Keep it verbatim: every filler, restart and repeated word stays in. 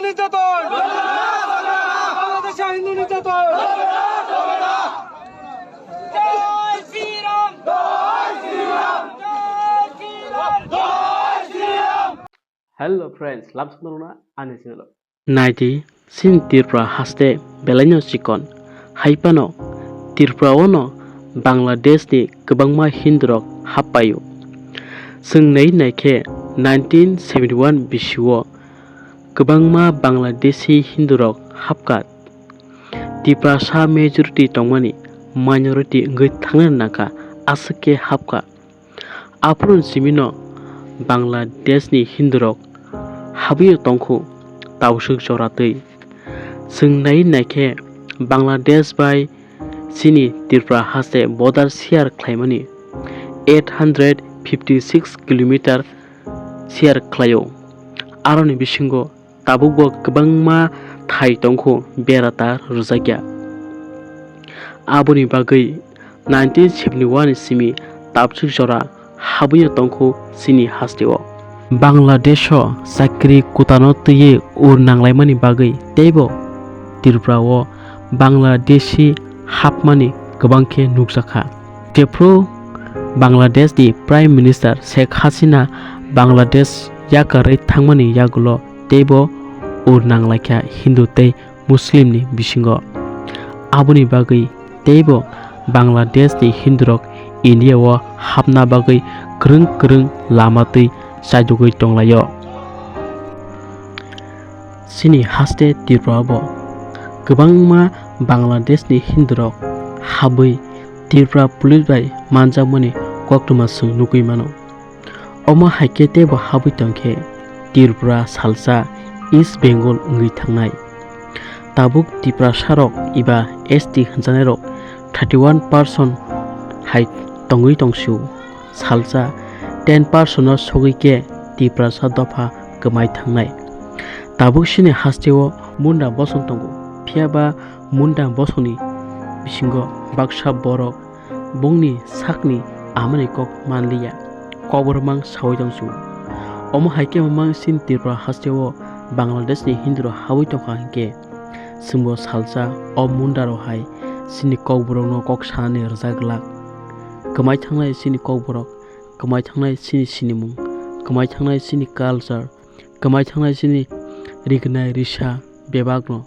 নির্যাতন! বাংলাদেশে হিন্দু নির্যাতন! জয় শ্রীরাম! জয় শ্রীরাম! জয় Shriram! Hello friends, lamsong norokno ani channel o. Naidi, chini Tripura haste belaino chikon. Hai phano Tripura o no Bangladesh ni kwbangma Hindu rok happaio. Chwng nai naikhe nineteen seventy one bisio kwbangma Bangladeshi Hindu rok hapkha. Tiprasa majority tongmani minority wngwi thangna nangkha, aswk khe hapkha. Aphuru simino Bangladesh ni Hindu rok habwi tongkhu tausuk joratwi. Chwng nai naikhe Bangladesh bai chini Tripura haste border share khlaimani eight hundred fifty six kilometer share khlaio. Aroni bisingo tabukbo kwbangma thai tongkhu bera ta rwjakya. Aboni bagwi nineteen seventy one ni simi tabswk jora habwino tongkhu chini hasteo. Bangladesho chakri kutano twiwi ur nanglaimani bagwi teibo Tripura o Bangladeshi hapmani kwbang khe nukjakha. Jephru Bangladesh ni Prime Minister Sheikh Hasina Bangladesh yakarwi thangmani yagulo teibo ur nanglaikha Hindu tei Muslim ni bisingo. Aboni bagwi teibo Bangladesh ni Hindu rok India o hapna bagwi kwrwng kwrwng lama twi chaidugwi tonglaio. Chini haste Tripura bo kwbangma Bangladesh ni Hindu rok habwi Tripura police bai manjakmani koktwma chwng nugwi mano. Omo hai khe teibo habwi tongkhe Tripura salsa East Bengal wngwi thangnai. Tabuk Tiprasa rok eba S T hwnjaknai rok thirty one percent hai tongwi tongsio. Salsa ten percent no sogwi khe Tiprasa dopha kwmai thangnai. Tabuk chini hasteo Munda bosong tongo, phiya ba Munda bosongni bisingo baksa borok bongni sakni amani kok manliya, kokborok mang sawi tongsio. Omo hai khe mamang chini Tripura hasteo Bangladesh ni Hindu rok habwi tongkha hinkhe, chwngbo salsa o Munda rok hai chini kokborokno kok sanani rwjak glak. Kwmai thangnai chini kokborok, kwmai thangnai chini sinimung, kwmai thangnai chini culture, kwmai thangnai chini rignai risa bebakno